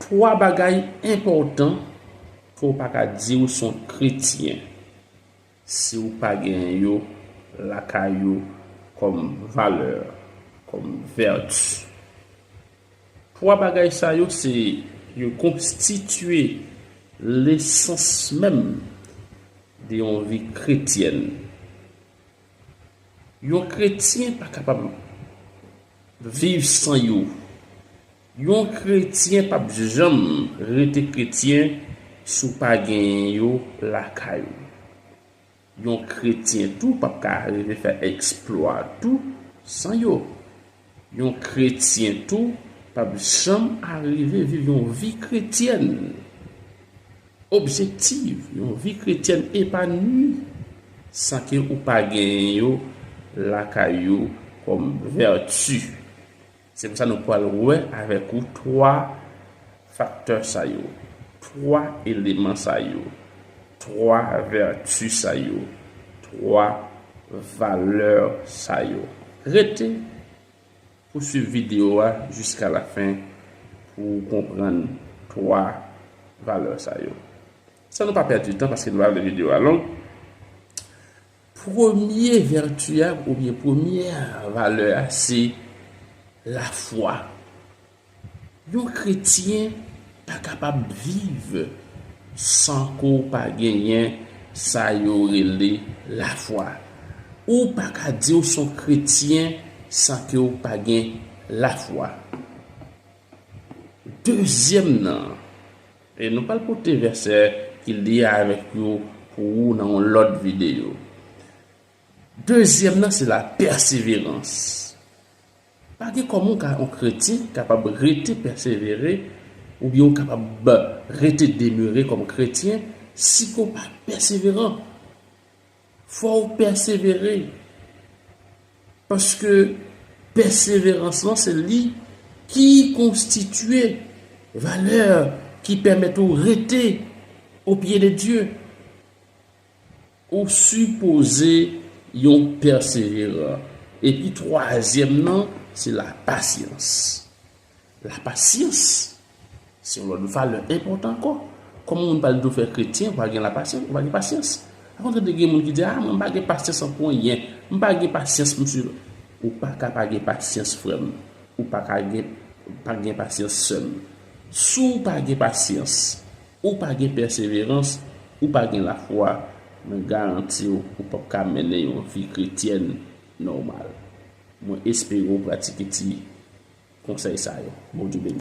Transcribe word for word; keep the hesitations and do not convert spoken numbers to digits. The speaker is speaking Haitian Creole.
Twa bagay enpòtan ke w pa ka di w se yon kretyen si w pa gen yo lakay ou kòm valè, kòm vèti. Twa bagay sa yo se yo konstitye lesans menm de yon vi kretyèn. Yon kretyen pa kapab viv san yo. Yon kretyen p ap janm rete kretyen si w pa genyen yo lakay ou. Yon kretyen tou p ap ka rive fè eksplwa tou san yo. Yon kretyen tou p ap janm arive viv yon vi kretyèn objektif, yon vi kretyèn epanwi, san ke ou pa genyen yo lakay ou kòm vèti. Se pou sa nou pral wè avèk ou twa faktè sa yo, twa eleman sa yo, twa vèti sa yo, twa valè sa yo. Rete pou swiv videyo a jiska lafen pou w konprann twa valè sa yo. San nou pa pèdi tan, paske nou pa vle videyo a long, premye vèti a oubyen premyè valè a se lafwa. Yon kretyen pa kapab viv san ke w pa genyen sa yo rele lafwa. Ou pa ka di w se yon kretyen san ke w pa gen lafwa. Dezyèm nan, e nou pral pote vèsè ki lye avèk yo pou ou nan yon lòt videyo. Dezyèm nan se la pèseverans. Pa gen kòman w ka, yon kretyen kapab rete pèsevere oubyen w kapab rete demere kòm kretyen si ke w pa pèseveran. Fò w pèsevere. Paske pèseverans lan se li ki konstitye valè ki pèmèt ou rete o pye de Dye. Ou sipoze yon pèseveran. Epi twazyèm nan, se lapasyans. Lapasyans, se yon lòt valè enpòtan ankò. Kòman moun pral di w fè kretyen, ou pa gen lapasyans, ou pa gen pasyans. Akontre de gen moun ki di, a, mwen m pa gen pasyans pou anyen, m pa gen pasyans, mesye. Ou pa ka pa gen pasyans, frè m. Ou pa ka gen, pa gen pasyans, sè m. Si w pa gen pasyans, ou pa gen pèseverans, ou pa gen lafwa, mwen garanti w, ou p ap ka mennen yon vi kretyèn nòmal. Mwen espere w pratike ti konsèy sa yo. Bondye beni.